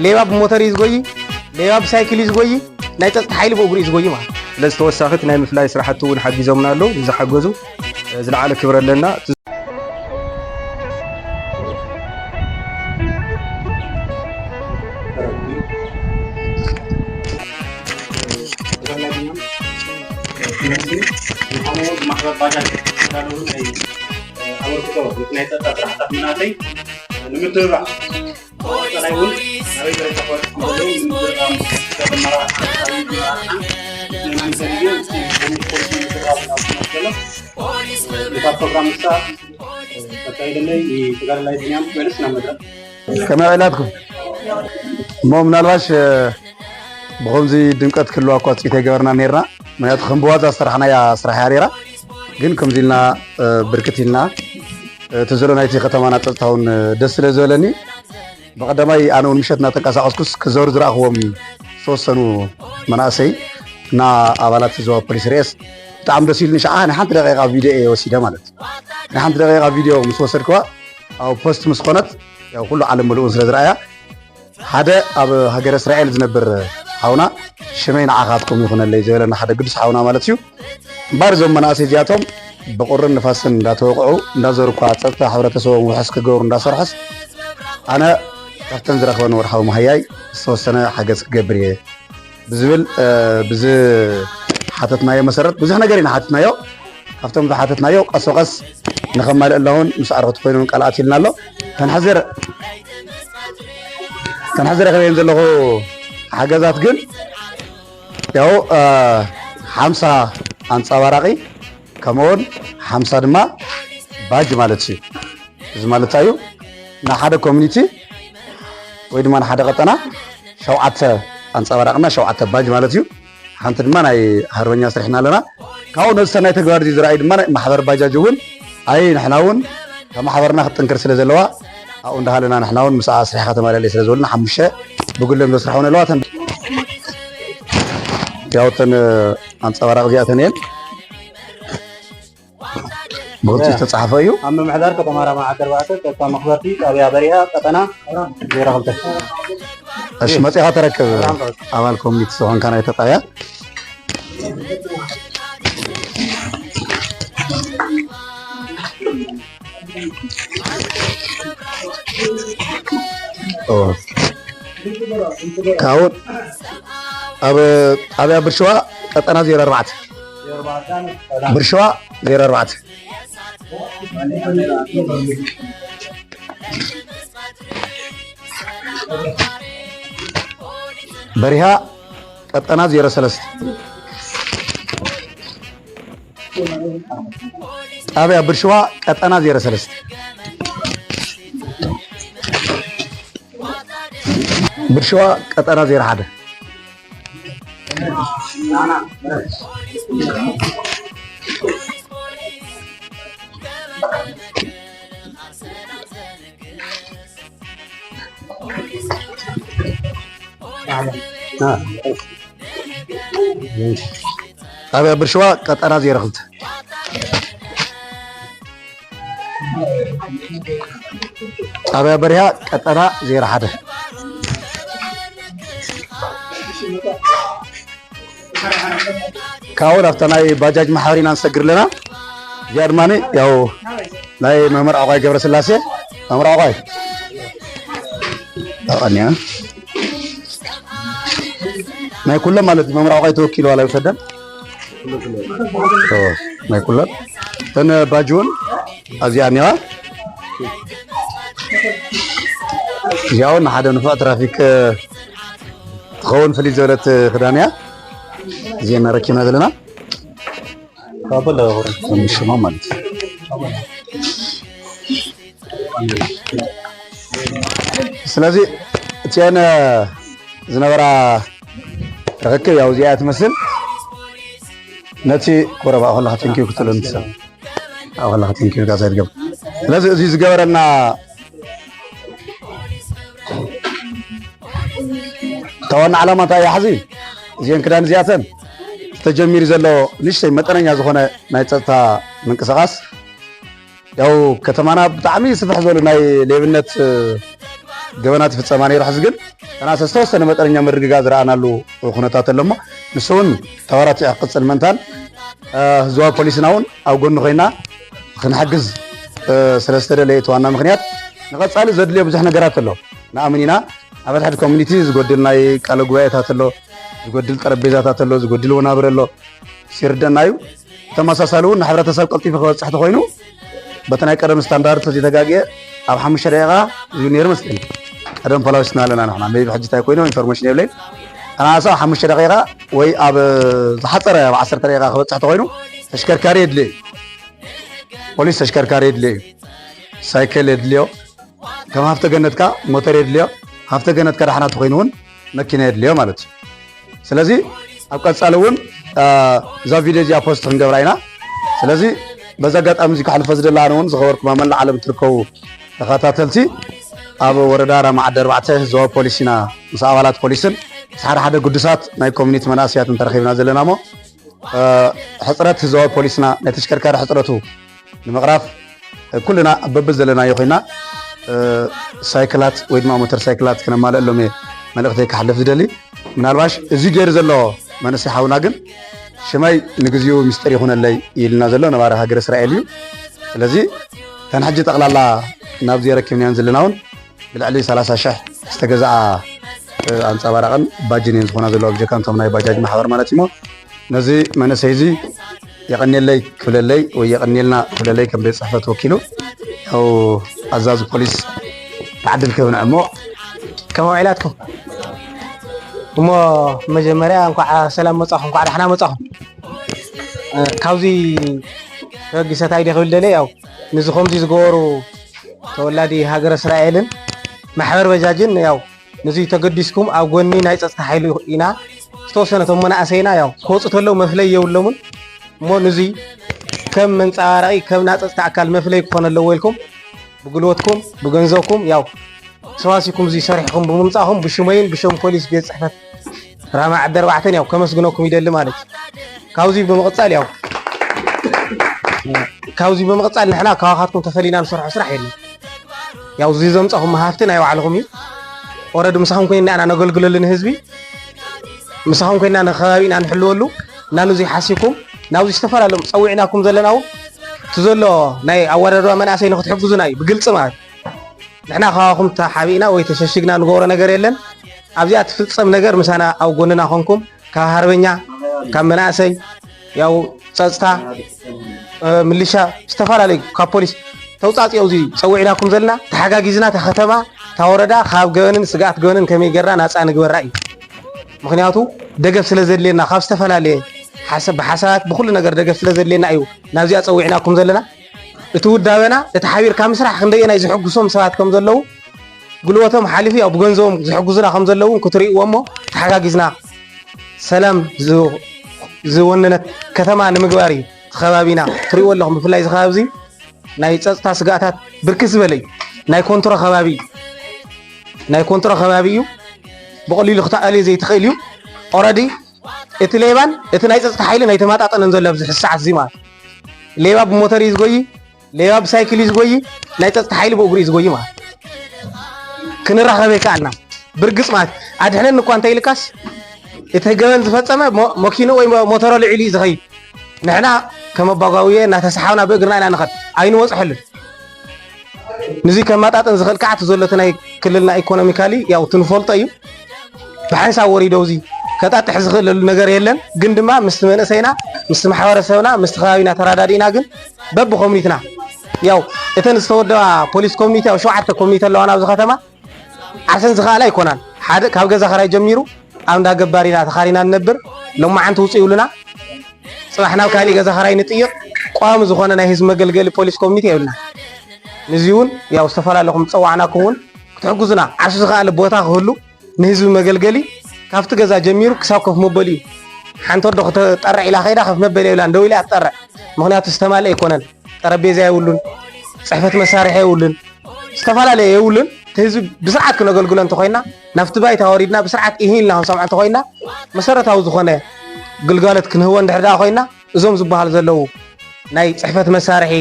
ሌባ ብሞተር እዩ ዝጎይ፣ ሌባ ብሳይክል እዩ ዝጎይ፣ ናይ ፀጥታ ሓይሊ ብእግሩ እዩ ዝጎይ ማለት። ስለዚ ተወሳኺ እቲ ናይ ምፍላይ ስራሕቲ እውን ሓጊዞምና ኣለዉ። ዝሓገዙ ዝለዓለ ክብሪ ኣለና። ማሕበር ባጃጅ ዝተዳለዉ ናይ ኣበርክቶ ናይ ፀጥታ ስራሕታት መናእሰይ ንምትብባዕ ቀጣይ እውን ኣበይ ደረጃ ፖሊስ ከም ዘለዉ ንምዝርጋም ዝተጀመረ ናይ መናእሰይ እዩ። እቲ ፖሊስ ምዝርጋብ ኣብ ዝመስገኖ እታ ፕሮግራም ንሳ ተካይደለይ ተጋደላይ ቢንያም መልስ ናብ መድረክ። ከመይ ዕላትኩም? እሞ ምናልባሽ ብኸምዚ ድምቀት ክህልዋ እኳ ፅኢት ኣይገበርና ነርና። ምክንያቱ ከም ብዋዛ ዝሰራሕናያ ስራሕ እያ ነራ። ግን ከምዚ ኢልና ብርክት ኢልና እቲ ዘሎ ናይቲ ከተማና ፀጥታ እውን ደስ ስለ ዝበለኒ፣ ብቐዳማይ ኣነ እውን ምሸት እናተንቀሳቐስኩስ ክዘሩ ዝረእኽዎም ዝተወሰኑ መናእሰይ እና ኣባላት ዞባ ፖሊስ ርኤስ ብጣዕሚ ደስ ኢሉኒ። ሸዓ ናይ ሓንቲ ደቂቃ ቪድዮ እየ ወሲደ ማለት እዩ። ናይ ሓንቲ ደቂቃ ቪድዮ ምስ ወሰድክዋ ኣብ ፖስት ምስ ኮነት ያው ኩሉ ዓለም ምልኡን ስለ ዝረኣያ ሓደ ኣብ ሃገረ እስራኤል ዝነብር ሓውና ሽመይ ንዓኻትኩም ይኹነለይ ዝበለና ሓደ ቅዱስ ሓውና ማለት እዩ። እምበር እዞም መናእሰይ እዚኣቶም ብቁርን ንፋስን እንዳተወቕዑ እንዳዘሩ እኳ ጸጥታ ሕብረተሰቦም ውሕስ ክገብሩ እንዳሰርሑስ ኣነ ካብተን ዝረኽበን ወርሓዊ መሃያይ ዝተወሰነ ሓገዝ ክገብር እየ ብዝብል ብዝሓተትናዮ መሰረት ብዙሕ ነገር ኢና ሓቲትናዮ። ካብቶም ዝሓተትናዮ ቀስ ወቀስ ንኸማልእ ኣለውን ምስ ኣርክቲ ኮይኖም ቃል ኣትልና ኣሎ። ተንሕዝር ተንሕዝር ረኸበየን ዘለኹ ሓገዛት ግን ያው ሓምሳ ኣንጸባራቂ ከምኡውን ሓምሳ ድማ ባጅ ማለት እዩ። እዚ ማለት እዩ ንሓደ ኮሚኒቲ ወይ ድማ ንሓደ ቀጠና ሸውዓተ ኣንጸባራቅና ሸውዓተ ባጅ ማለት እዩ። ሓንቲ ድማ ናይ ሃርበኛ ስሪሕና ኣለና። ካብኡ ነዚ ሰናይ ተግባር እዚ ዝረኣዩ ድማ ናይ ማሕበር ባጃጅ እውን ኣይ ንሕና እውን ካብ ማሕበርና ክትጥንክር ስለ ዘለዋ ኣብኡ እንዳሃለና ንሕና እውን ምስኣ ስሪሕካ ተማላለይ ስለ ዝበሉና ሓሙሽተ ብግሎም ዘስርሐውን ኣለዋ። ተን ያው ተን ኣንጸባራቅ እዚኣተን እየን። ብቕልጡፍ ዝተጻሕፈ እዩ። ኣብ ምምሕዳር ከተማ ራማ ዓዲ ኣርባዕተ ጸጥታ መኽበርቲ ጣብያ በሪሃ ቀጠና ዜሮ ክልተ። እሺ፣ መጺኻ ተረክብ። ኣባል ኮሚኒቲ ዝኾንካ ናይ ተጣያ። ኦ። ካብኡ ኣብ ጣብያ ብርሽዋ ቀጠና ዜሮ ኣርባዕተ። ብርሽዋ ዜሮ ኣርባዕተ። በሪሃ ቀጠና ዜሮ ሰለስተ። ጣብያ ብርሽዋ ቀጠና ዜሮ ሰለስተ። ብርሽዋ ቀጠና ዜሮ ሓደ። ጣብያ ብርሽዋ ቀጠና ዜሮ ክልተ። ጣብያ በሪሃ ቀጠና ዜሮ ሓደ። ካብኡ ናብታ ናይ ባጃጅ ማሕበር ኢና ንሰግር ኣለና። እዚኣ ድማ ያው ናይ መምህር ዕቋይ ገብረስላሴ፣ መምህር ዕቋይ ተቐንያ። ናይ ኩሎም ማለት እዩ። መምህር ዕቋይ ተወኪሉ ዋላ ይውሰደን። ኦ፣ ናይ ኩሎም። እተን ባጅ እውን ኣብዚኣ እኒዋ። እዚኣ እውን ንሓደ ንፉዕ ትራፊክ ትኸውን ፍልይ ዝበለት ክዳን እያ። እዚኣ እናረኪብና ዘለና። ሽማ ማለት እዩ። ስለዚ እቲአን ዝነበራ ርክክብ ያው እዚኣ ትመስል። ነቲ ኮረባ ከለኻ ቴንኪው ክትብለኒ ትሰብ። ኣብ ከለኻ ቴንኪው ጋዛ ይድገም። ስለዚ እዚ ዝገበረና እታ ዋና ዓላማ እንታይ እያ? ሕዚ እዚአን ክዳን እዚኣተን ተጀሚሩ ዘሎ ንእሽተይ መጠነኛ ዝኾነ ናይ ጸጥታ ምንቅስቓስ ያው ከተማና ብጣዕሚ ስፍሕ ዝበሉ ናይ ሌብነት ገበናት ይፍጸማ ነይሩ። ሕዚ ግን ተናሰ ዝተወሰነ መጠነኛ ምርግጋእ ዝረኣናሉ ኩነታት ኣሎ እሞ ንሱ እውን ተባራቲዑ ክቕጽል ምእንታን፣ እ፣ ህዝባዊ ፖሊስና እውን ኣብ ጎኒ ኮይና ክንሕግዝ፣ እ፣ ስለ ዝተደለየ እቲ ዋና ምኽንያት። ንቐጻሊ ዘድልዮ ብዙሕ ነገራት ኣሎ። ንኣምን ኢና፣ ኣብ ሕድሕድ ኮሚኒቲ ዝጎድል ናይ ቃለ ጉባኤታት ኣሎ፣ ዝጎድል ጠረጴዛታት ኣሎ፣ ዝጎድል ወናብር ኣሎ፣ ይርደና እዩ። ተመሳሳሊ እውን ንሕብረተሰብ ቀልጢፉ ክበጽሕ ተኾይኑ በቲ ናይ ቀደም ስታንዳርድ ተዘይተጋግየ ኣብ ሓሙሽተ ደቂቓ እዩ ነይሩ መስለኒ። ቀደም ፖላዊስና ኣለና ንሕና፣ ሜቢ ሕጂ እንታይ ኮይኑ ኢንፎርሜሽን የብለይን። ኣናእሳ ኣብ ሓሙሽተ ደቂቓ ወይ ኣብ ዝሓፀረ ኣብ ዓሰርተ ደቂቓ ክበፅሕ ተኾይኑ ተሽከርካሪ የድልዮ እዩ። ፖሊስ ተሽከርካሪ የድልዮ እዩ። ሳይክል የድልዮ። ከም ሃፍተ ገነትካ ሞተር የድልዮ። ሃፍተ ገነትካ ዳሕና ተኾይኑ እውን መኪና የድልዮ ማለት እዩ። ስለዚ ኣብ ቀጻሊ እውን፣ አ፣ እዛ ቪድዮ እዚኣ ፖስት ክንገብራ ኢና። ስለዚ በዚ ኣጋጣሚ እዚ ከሕልፎ ዝደሊ ኣነ እውን ዝኸበርኩም ኣብ መላእ ዓለም እትርከቡ ተኸታተልቲ ኣብ ወረዳ ራማ ዓዲ ኣርባዕተ ህዝባዊ ፖሊስ ኢና ምስ ኣባላት ፖሊስን ምስ ሓደ ሓደ ግዱሳት ናይ ኮሚኒቲ መናእሰያትን ተረኺብና ዘለና እሞ፣ አ፣ ሕጽረት ህዝባዊ ፖሊስና ናይ ተሽከርካሪ ሕጽረቱ ንምቕራፍ ኩልና ኣብ በብዘለናዮ ኮይና፣ እ፣ ሳይክላት ወይ ድማ ሞተር ሳይክላት ክነማልአሎም እየ መልእኽተይ ክሓልፍ ዝደሊ። ምናልባሽ እዚ ገይሩ ዘሎ መንእሰይ ሓውና ግን ሽመይ ንግዚኡ ሚስጥር ይኹነለይ ኢልና ዘሎ ነባሪ ሃገረ እስራኤል እዩ። ስለዚ እተን ሕጂ ጠቕላላ ናብዚ የረኪብናዮን ዘለና እውን ብልዕሊ ሰላሳ ሽሕ ዝተገዝኣ፣ እ፣ ኣንጸባራቕን ባጅን እየን ዝኾና ዘለዋ ብጀካ ነቶም ናይ ባጃጅ ማሕበር ማለት እዩሞ ነዚ መንእሰይ እዚ የቐንየለይ ክብለለይ ወይ የቐንየልና ክብለለይ ከም ቤት ጽሕፈት ወኪሉ ያው ኣዛዚ ፖሊስ ብዓድል ክህብና እሞ ከመይ ውዒላትኩም? እሞ መጀመርያ እንኳዕ ሰላም መጻኹም፣ እንኳዕ ዳሕና መጻኹም። እ፣ ካብዚ ተበጊሰ እንታይ ድየ ክብል ደልየ፣ ያው ንዚ ከምዚ ዝገበሩ ተወላዲ ሃገረ እስራኤልን ማሕበር በጃጅን ያው ንዚ ተገዲስኩም ኣብ ጎኒ ናይ ጸጥታ ሓይሊ ኢና። ዝተወሰነ እቶም መናእሰይና ያው ክወፁ ተለው መፍለይ የብሎምን እሞ ንዚ ከም መንጸባረቒ ከም ናይ ጸጥታ ኣካል መፍለይ ክኾነ ኣለዎ ኢልኩም ብጉልበትኩም ብገንዘብኩም ያው ሰዋሲኩም እዚ ሰሪሕኩም ብምምጻእኩም ብሽመይን ብሽም ፖሊስ ቤት ጽሕፈት ራማ ዓዲ ኣርባዕተን ያው ከመስግነኩም ይደሊ ማለት እዩ። ካብዚ ብምቕጻል ያው ካብዚ ብምቕጻል ንሕና ካባኻትኩም ተፈሊና ንሰርሖ ስራሕ የለን። ያው እዚ ዘምጻኹም ሃፍቲ ናይ ባዕልኹም እዩ። ኦረዲ ምሳኹም ኮይና ኢና ነገልግለሉ ንህዝቢ፣ ምሳኹም ኮይና ንከባቢና ንሕልወሉ። እና ንዙይ ሓሲብኩም ናብዚ ዝተፈላለዩ ጸዊዕናኩም ዘለና እውን እቲ ዘሎ ናይ ኣወዳድባ መናእሰይ ንክትሕግዙና እዩ ብግልጺ ማለት። ንሕና ካባኹም ተሓቢእና ወይ ተሸሽግና ንገብሮ ነገር የለን። ኣብዚኣ ትፍጸም ነገር ምሳና ኣብ ጎንና ኮንኩም ካብ ሃርበኛ ካብ መናእሰይ ያው ጸጥታ፣ እ፣ ምልሻ ዝተፈላለዩ ካብ ፖሊስ ተውጻጽኦ እዚ ጸዊዕናኩም ዘለና ተሓጋጊዝና እታ ከተማ እታ ወረዳ ካብ ገበንን ስግኣት ገበንን ከመይ ጌርና ናጻ ንግበራ እዩ። ምኽንያቱ ደገፍ ስለ ዘድልየና ካብ ዝተፈላለየ ሓሳብ ብሓሳባት ብኹሉ ነገር ደገፍ ስለ ዘድልየና እዩ ናብዚኣ ጸዊዕናኩም ዘለና። እቲ ውዳበና እቲ ሓቢርካ ምስራሕ ክንደየናይ ዝሕጉሶም ሰባት ከም ዘለዉ ጉልበቶም ሓሊፉ ያው ብገንዘቦም ዝሕጉዙና ከም ዘለዉ ክትርእይዎ እሞ ተሓጋጊዝና ሰላም ዝ-፣ ዝወነነት ከተማ ንምግባር እዩ። እቲ ከባቢና ትርእይዎ ኣለኹም፣ ብፍላይ እዚ ከባቢ እዚ ናይ ጸጥታ ስግኣታት ብርክት ዝበለ እዩ። ናይ ኮንትሮ ከባቢ እዩ። ናይ ኮንትሮ ከባቢ እዩ። ብቐሊሉ ክትኣልዮ ዘይትኽእል እዩ። ኦረዲ እቲ ሌባን እቲ ናይ ጸጥታ ሓይልን ኣይተመጣጠነን ዘሎ ኣብዚ ሕዚ ሰዓት እዚ ማለት። ሌባ ብሞተር እዩ ዝጎይ፣ ሌባ ብሳይክል እዩ ዝጎይ፣ ናይ ጸጥታ ሓይሊ ብእግሩ እዩ ዝጎይ ማለት። ክንራኸብ ኣይከኣልና። ብርግጽ ማለት ኣድሕነኒ እኳ እንተኢልካስ እቲ ገበን ዝፈጸመ ሞ-፣ መኪንኡ ወይ ሞ-፣ ሞተሮ ልዒሉ እዩ ዝኸይድ። ንሕና ከም ኣባጓጉየ እናተሰሓብና ብእግርና ኢና ንኸድ። ኣይንበጽሐሉን። ንዚ ከመጣጥን ዝኽእል ከዓ እቲ ዘሎ እቲ ናይ ክልልና ኢኮኖሚካሊ ያው እቲ ንፈልጦ እዩ። ብሓንሳብ ወሪዶ እዚ ከጣጥሕ ዝኽእለሉ ነገር የለን። ግን ድማ ምስቲ መንእሰይና፣ ምስቲ ማሕበረሰብና፣ ምስቲ ከባቢና ተረዳዲእና ግን በብኮሚኒትና ያው እተን ዝተወደባ ፖሊስ ኮሚኒቲ ያው ሸውዓተ ኮሚኒቲ ኣለዋና ኣብዚ ከተማ። ዓርሰን ዝኸኣላ ኣይኮናን። ሓደ ካብ ገዛ ኸራይ ጀሚሩ ኣብ እንዳ ገባር ኢና ተኻሪና ንነብር። ሎማዓንቲ ውፅእ ይብሉና። ፅባሕ ናብ ካሊእ ገዛ ኸራይ ንጥይቕ። ቋሚ ዝኾነ ናይ ህዝቢ መገልገሊ ፖሊስ ኮሚኒቲ የብልና። ንዚ እውን ያው ዝተፈላለኹም ዝፀዋዕናኩም እውን ክትሕግዙና ዓርሱ ዝኸኣለ ቦታ ክህሉ ንህዝቢ መገልገሊ ካብቲ ገዛ ጀሚሩ ክሳብ ከፍ መበሊኡ። ሓንቲ ወዶ ክተጠርዕ ኢላ ከይዳ ከፍ መበሊ የብላን፣ ደው ኢላ እያ ትጠርዕ። ምኽንያቱ ዝተማልአ ኣይኮነን። ጠረጴዛ የብሉን፣ ጽሕፈት መሳርሒ የብሉን፣ ዝተፈላለየ የብሉን። እቲ ህዝቢ ብስርዓት ክነገልግሎ እንተኾይና፣ ናብቲ ባይታ ወሪድና ብስርዓት ኢሂ ኢልና ክንሰምዖ እንተኾይና፣ መሰረታዊ ዝኾነ ግልጋሎት ክንህቦ እንድሕር ደኣ ኮይና፣ እዞም ዝበሃሉ ዘለዉ ናይ ጽሕፈት መሳርሒ፣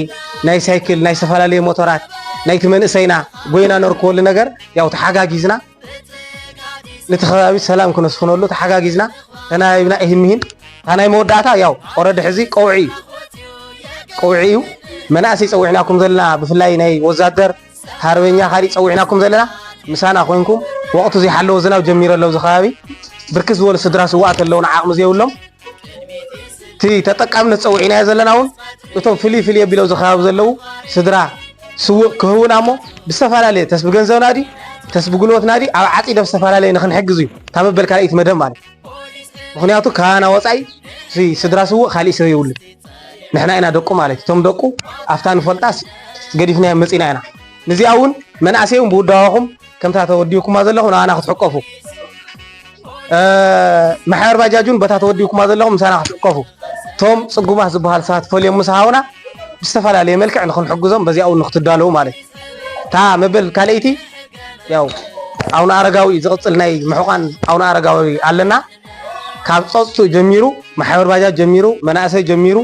ናይ ሳይክል፣ ናይ ዝተፈላለዩ ሞተራት፣ ናይቲ መንእሰይና ጎይና ነርክበሉ ነገር ያው ተሓጋጊዝና ነቲ ከባቢ ሰላም ክነስፍነሉ ተሓጋጊዝና ተናቢብና ይህን ምሂን እታ ናይ መወዳእታ ያው ኦረዲ ሕዚ ቀውዒ እዩ። ቀውዒ እዩ። መናእሰይ ጸዊዕናኩም ዘለና ብፍላይ ናይ ወዛደር ሃርበኛ ካሊእ ጸዊዕናኩም ዘለና ምሳና ኮይንኩም ወቕቱ ዘይሓለወ ዝናብ ጀሚሩ ኣሎ ኣብዚ ከባቢ ብርክት ዝበሉ ስድራ ስዋኣት ኣለውና ዓቕሚ ዘይብሎም እቲ ተጠቃምነት ጸዊዕናዮ ዘለና እውን እቶም ፍልይ ፍልይ ኣቢሎም ዘኸባቢ ዘለዉ ስድራ ስውእ ክህቡና እሞ ብዝተፈላለየ ተስ ብገንዘብና ድዩ ተስ ብጉልበትና ድዩ ኣብ ዓፂዶ ብዝተፈላለየ ንክንሕግዝ እዩ እታ መበል ካልኣይቲ መደብ ማለት እዩ። ምክንያቱ ካባና ወፃኢ እዚ ስድራ ስውእ ካሊእ ሰብ የብሉን። ንሕና ኢና ደቁ ማለት እዩ። እቶም ደቁ ኣብታ ንፈልጣስ ገዲፍናዮም መፂና ኢና። ንዚኣ እውን መናእሰይ እውን ብውዳባኹም ከምታ ተወዲብኩማ ዘለኹም ንኣና ክትሕቀፉ ማሕበር ባጃጅ እውን በታ ተወዲብኩማ ዘለኹም ምሳና ክትሕቀፉ እቶም ፅጉማት ዝበሃል ሰባት ፈልዮም ምስ ሃውና ብዝተፈላለየ መልክዕ ንክንሕግዞም በዚኣ እውን ንክትዳለዉ ማለት እዩ። እታ መበል ካልኣይቲ ያው ኣቡነ ኣረጋዊ ዝቕፅል ናይ ምሕቋን ኣቡነ ኣረጋዊ ኣለና። ካብ ፀፅቱ ጀሚሩ ማሕበር ባጃጅ ጀሚሩ መናእሰይ ጀሚሩ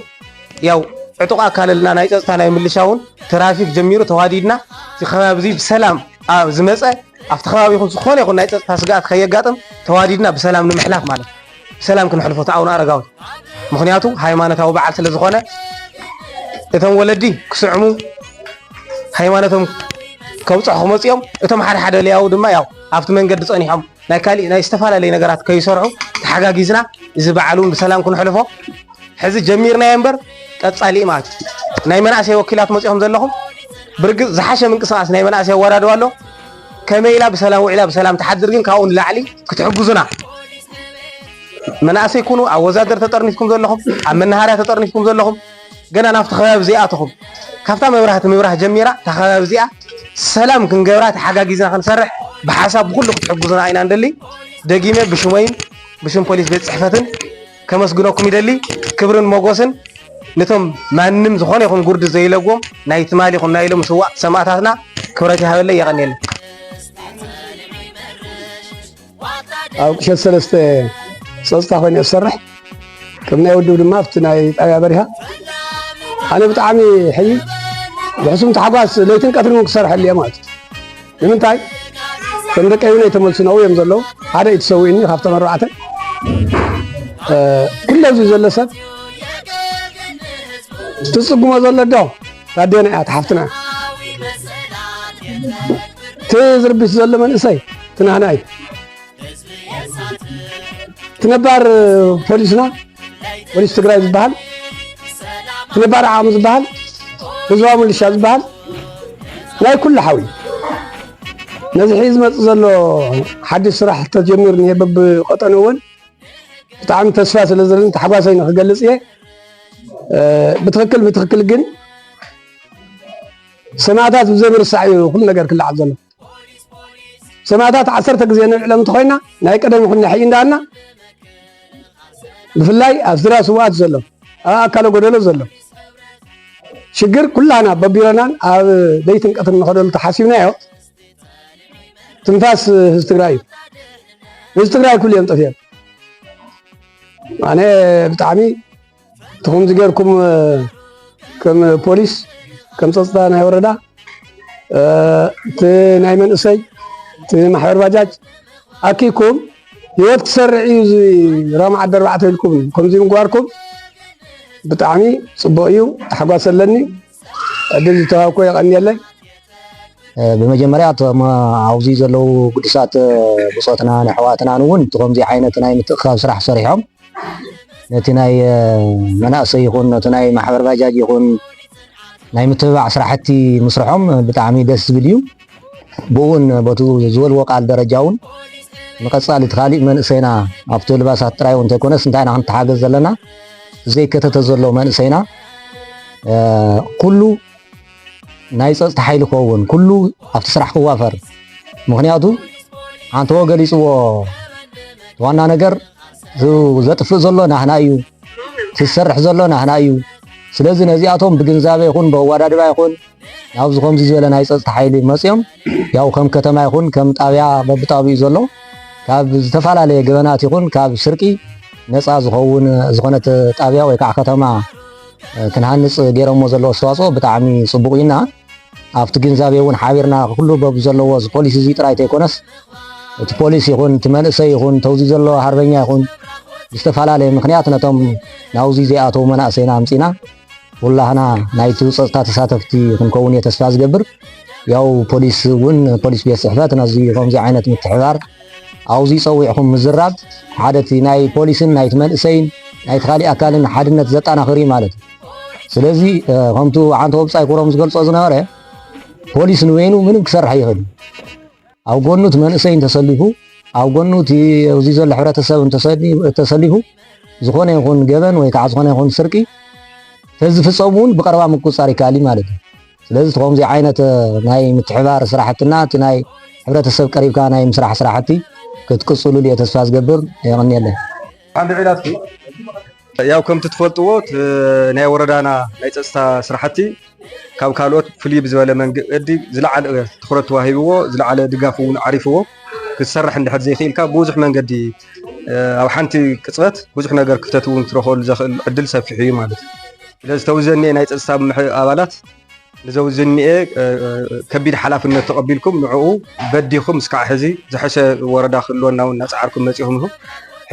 ያው ዕጡቕ ኣካል ኣለና ናይ ፀፅታ ናይ ምልሻ እውን ትራፊክ ጀሚሩ ተዋዲድና እቲ ከባቢ እዚ ብሰላም ኣብ ዝመፀ ኣብቲ ከባቢኹም ዝኾነ ይኹን ናይ ፀጥታ ስግኣት ከየጋጥም ተዋዲድና ብሰላም ንምሕላፍ ማለት ብሰላም ክንሕልፎ እቲ ኣቡነ ኣረጋዊ ምኽንያቱ ሃይማኖታዊ በዓል ስለ ዝኾነ እቶም ወለዲ ክስዕሙ ሃይማኖቶም ከብፅሑ ክመፅኦም እቶም ሓደ ሓደ ለያው ድማ ያው ኣብቲ መንገዲ ፀኒሖም ናይ ካሊእ ናይ ዝተፈላለዩ ነገራት ከይሰርሑ ተሓጋጊዝና እዚ በዓል እውን ብሰላም ክንሕልፎ ሕዚ ጀሚርናዮ እምበር ቀፃሊ ማለት እዩ። ናይ መናእሰይ ወኪላት መፂኦም ዘለኹም ብርግፅ ዝሓሸ ምንቅስቃስ ናይ መናእሰይ ኣወዳድባ ኣሎ። ከመይ ኢላ ብሰላም ውዒላ ብሰላም ትሓድር ግን ካብኡ ንላዕሊ ክትሕግዙና መናእሰይ ኩኑ ኣብ ወዛደር ተጠርኒፍኩም ዘለኹም ኣብ መናሃርያ ተጠርኒፍኩም ዘለኹም ገና ናብቲ ከባቢ ዘይኣተኹም ካብታ መብራህቲ ምብራህ ጀሚራ እታ ከባቢ እዚኣ ሰላም ክንገብራ ተሓጋጊዝና ክንሰርሕ ብሓሳብ ብኩሉ ክትሕግዙና ኢና ንደሊ። ደጊመ ብሽመይን ብሽም ፖሊስ ቤት ፅሕፈትን ከመስግነኩም ይደሊ። ክብርን ሞጎስን ነቶም ማንም ዝኾነ ይኹን ጉርዲ ዘይለዎም ናይ ትማሊ ይኹን ናይ ሎም ስዋእ ሰማእታትና ክብረት ይሃበለይ የቐንየለይ። ኣብ ቅሸት ሰለስተ ፀፅታ ኮይኑ ዝሰርሕ ከም ናይ ውድብ ድማ ኣብቲ ናይ ጣብያ በሪሃ ኣነ ብጣዕሚ ሕይ ብሕሱም ታሕጓስ ለይትን ቀትርን ክሰርሐሉ እየ ማለት እዩ። ንምንታይ ከም ደቀይ እውን ኣይተመልሱ ነው እዮም ዘለዉ ሓደ እዩ ተሰዊእኒ ካብቶም ኣርባዕተ ኩለ ኣብዚ ዘሎ ሰብ ትፅጉሞ ዘሎ ዶ ታዴና እያ ትሓፍትና እቲ ዝርብሽ ዘሎ መንእሰይ ትናህና እዩ እቲ ነባር ፖሊስና ፖሊስ ትግራይ ዝበሃል እቲ ነባር ዓቕሚ ዝበሃል ህዝባዊ ምልሻ ዝበሃል ናይ ኩሉ ሓዊ ነዚ ሕዚ ዝመፅእ ዘሎ ሓድሽ ስራሕ ተጀሚሩ እኒሀ በብቀጠኑ እውን ብጣዕሚ ተስፋ ስለ ዘለኒ ታሕጓሰይ ንክገልፅ እየ ብትክክል ብትክክል ግን ሰማእታት ብዘይ ምርሳዕ እዩ ኩሉ ነገር ክለዓል ዘሎ ሰማእታት ዓሰርተ ግዜ ንልዕሎም እንተኮይና ናይ ቀደም ይኹን ናይ ሕጂ እንዳልና ብፍላይ ኣብ ስድራ ስውኣት ዘሎ ኣብ ኣካለ ጎደሎ ዘሎ ሽግር ኩላና በቢሮናን ኣብ ለይትን ቀትርን ንኸደሉ ተሓሲብናዮ ትንፋስ ህዝቢ ትግራይ እዩ ህዝቢ ትግራይ ኩሉ እዮም ጠፊኦም ኣነ ብጣዕሚ እቲ ከምዚ ጌርኩም ከም ፖሊስ ከም ፀፅታ ናይ ወረዳ እቲ ናይ መንእሰይ እቲ ማሕበር ባጃጅ ኣኪኩም ህይወት ክሰርዕ እዩ እዚ ራማ ዓዲ ኣርባዕተ ኢልኩም ከምዚ ምግባርኩም ብጣዕሚ ፅቡቅ እዩ ተሓጓስ ኣለኒ ዕድል ዝተዋሃብኮ የቀንየለይ ብመጀመርያ እቶም ኣብዚ ዘለዉ ግዱሳት ብፆትናን ኣሕዋትናን እውን እቲ ከምዚ ዓይነት ናይ ምትእኽኻብ ስራሕ ሰሪሖም ነቲ ናይ መናእሰይ ይኹን ነቲ ናይ ማሕበር ባጃጅ ይኹን ናይ ምትብባዕ ስራሕቲ ምስርሖም ብጣዕሚ ደስ ዝብል እዩ። ብኡ እውን በቲ ዝበልዎ ቃል ደረጃ እውን ንቐፃሊ እቲ ካሊእ መንእሰይና ኣብቲ ልባሳት ጥራይ እውን እንተይኮነስ እንታይ ኢና ክንተሓገዝ ዘለና ዘይከተተ ዘሎ መንእሰይና ኩሉ ናይ ፀፅታ ሓይሊ ክኸውን ኩሉ ኣብቲ ስራሕ ክዋፈር ምኽንያቱ ሓንተዎ ገሊፅዎ ዋና ነገር ዘጥፍእ ዘሎ ናህና እዩ ዝሰርሕ ዘሎ ናህና እዩ ስለዚ ነዚኣቶም ብግንዛበ ይኹን ብኣዋዳድባ ይኹን ናብዚ ከምዚ ዝበለ ናይ ፀፅታ ሓይሊ መፅኦም ያው ከም ከተማ ይኹን ከም ጣብያ በብጣብኡ ዘሎ ካብ ዝተፈላለየ ገበናት ይኹን ካብ ስርቂ ነፃ ዝኸውን ዝኾነት ጣብያ ወይ ከዓ ከተማ ክንሃንፅ ገይሮሞ ዘለዉ ኣስተዋፅኦ ብጣዕሚ ፅቡቕ እዩ እና ኣብቲ ግንዛቤ እውን ሓቢርና ኩሉ በብዘለዎ እዚ ፖሊሲ እዚ ጥራይ ተይኮነስ እቲ ፖሊስ ይኹን እቲ መንእሰይ ይኹን ተውዚ ዘሎ ሃርበኛ ይኹን ብዝተፈላለየ ምክንያት ነቶም ናውዚ ዘይኣተዉ መናእሰይና ኣምፂና ኩላህና ናይቲ ጸጥታ ተሳተፍቲ ክንከውን እየ ተስፋ ዝገብር። ያው ፖሊስ እውን ፖሊስ ቤት ጽሕፈት ነዚ ከምዚ ዓይነት ምትሕባር ኣብዚ ጸዊዕኹም ምዝራብ ሓደ እቲ ናይ ፖሊስን ናይቲ መንእሰይን ናይቲ ካሊእ ኣካልን ሓድነት ዘጣናኽር እዩ ማለት እዩ። ስለዚ ከምቱ ዓንተ ወብጻይ ኩሮም ዝገልጾ ዝነበረ ፖሊስ ንበይኑ ምንም ክሰርሕ ይኽእል እዩ። ኣብ ጎኑ እቲ መንእሰይ እንተሰሊፉ ኣብ ጎኑ እቲ ኣብዚ ዘሎ ሕብረተሰብ እንተሰሊፉ ዝኾነ ይኹን ገበን ወይ ከዓ ዝኾነ ይኹን ስርቂ ተዝፍፀሙ እውን ብቀረባ ምቁፅፃር ይከኣል እዩ ማለት እዩ። ስለዚ እቲ ከምዚ ዓይነት ናይ ምትሕባር ስራሕትና እቲ ናይ ሕብረተሰብ ቀሪብካ ናይ ምስራሕ ስራሕቲ ክትቅፅሉሉ እየ ተስፋ ዝገብር። የቐንየለይ። ሓንቲ ዒላት ያው ከምቲ ትፈልጥዎ እቲ ናይ ወረዳና ናይ ፀፅታ ስራሕቲ ካብ ካልኦት ፍልይ ብዝበለ መንገዲ ዝለዓለ ትኹረት ተዋሂብዎ ዝለዓለ ድጋፍ እውን ዓሪፍዎ ክትሰርሕ እንድሕር ዘይክኢልካ ብብዙሕ መንገዲ ኣብ ሓንቲ ቅፅበት ብዙሕ ነገር ክፍተት እውን ክትረኽበሉ ዘኽእል ዕድል ሰፊሕ እዩ ማለት እዩ። ስለዚ ተውዘኒኤ ናይ ፀፅታ ምምሕ ኣባላት ንዘውዝኒኤ ከቢድ ሓላፍነት ተቐቢልኩም ንዕኡ በዲኹም እስካዕ ሕዚ ዝሐሸ ወረዳ ክህልወና እውን እናፀዓርኩም መፂኹም ኢኹም።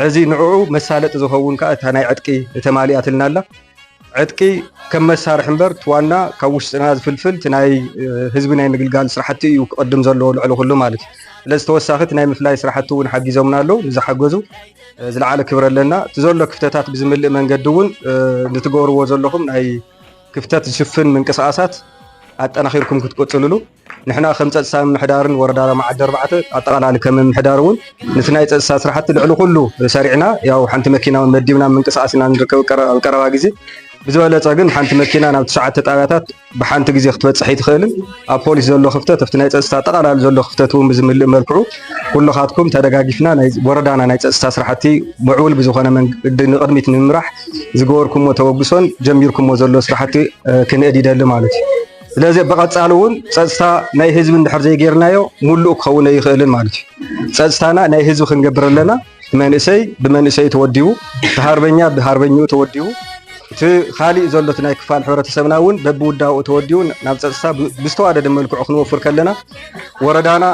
ሕዚ ንዕኡ መሳለጢ ዝኸውን ከዓ እታ ናይ ዕጥቂ ተማሊኣትልና ኣላ። ዕጥቂ ከም መሳርሒ እምበር እቲ ዋና ካብ ውሽጥና ዝፍልፍል እቲ ናይ ህዝቢ ናይ ምግልጋል ስራሕቲ እዩ ክቐድም ዘለዎ ልዕሊ ኩሉ ማለት እዩ። ስለዚ ተወሳኺ እቲ ናይ ምፍላይ ስራሕቲ እውን ሓጊዞምና ኣለዉ። ንዝሓገዙ ዝለዓለ ክብሪ ኣለና። እቲ ዘሎ ክፍተታት ብዝምልእ መንገዲ እውን ንትገብርዎ ዘለኹም ናይ ክፍተት ዝሽፍን ምንቅስቓሳት ኣጠናኺርኩም ክትቅፅልሉ ንሕና ከም ፀጥታ ምምሕዳርን ወረዳ ራማ ዓዲ ኣርባዕተ ኣጠቓላሊ ከም ምምሕዳር እውን ነቲ ናይ ፀጥታ ስራሕቲ ልዕሊ ኩሉ ሰሪዕና ያው ሓንቲ መኪና እውን መዲብና ምንቅስቓስ ኢና ንርከብ ቀረ- ኣብ ቀረባ ግዜ ብዝበለፀ ግን ሓንቲ መኪና ናብ ትሽዓተ ጣብያታት ብሓንቲ ግዜ ክትበፅሕ ኣይትኽእልን ኣብ ፖሊስ ዘሎ ክፍተት ኣብቲ ናይ ፀጥታ ኣጠቓላሊ ዘሎ ክፍተት እውን ብዝምልእ መልክዑ ኩልኻትኩም ተደጋጊፍና ናይ ወረዳና ናይ ፀጥታ ስራሕቲ ምዕቡል ብዝኾነ መንገዲ ንቕድሚት ንምምራሕ ዝገበርኩሞ ተበግሶን ጀሚርኩሞ ዘሎ ስራሕቲ ክንእድ ይደሊ ማለት እዩ። ስለዚ ብቐፃሊ እውን ፀፅታ ናይ ህዝቢ እንድሕር ዘይጌርናዮ ሙሉእ ክኸውን ኣይኽእልን ማለት እዩ። ፀፅታና ናይ ህዝቢ ክንገብር ኣለና። እቲ መንእሰይ ብመንእሰዩ ተወዲቡ፣ እቲ ሃርበኛ ብሃርበኝኡ ተወዲቡ፣ እቲ ካሊእ ዘሎ እቲ ናይ ክፋል ሕብረተሰብና እውን በብውዳበኡ ተወዲቡ ናብ ፀፅታ ብዝተዋደደ መልክዑ ክንወፍር ከለና ወረዳና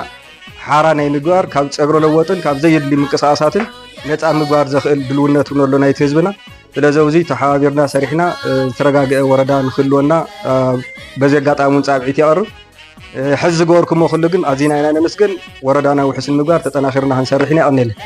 ሓራ ናይ ምግባር ካብ ፀግረ ለወጥን ካብ ዘየድሊ ምንቅስቓሳትን ነፃ ምግባር ዘኽእል ድልውነት እውን ኣሎ ናይቲ ህዝብና። ስለዚ ኣብዚ ተሓባቢርና ሰሪሕና ዝተረጋገአ ወረዳ ንክህልወና በዚ ኣጋጣሚ እውን ፃብዒት የቕርብ። ሕዚ ዝገበርኩሞ ኩሉ ግን ኣዚና ኢና ነመስግን። ወረዳና ውሕስ ንምግባር ተጠናኺርና ክንሰርሕ ኢና። የቐንየለይ።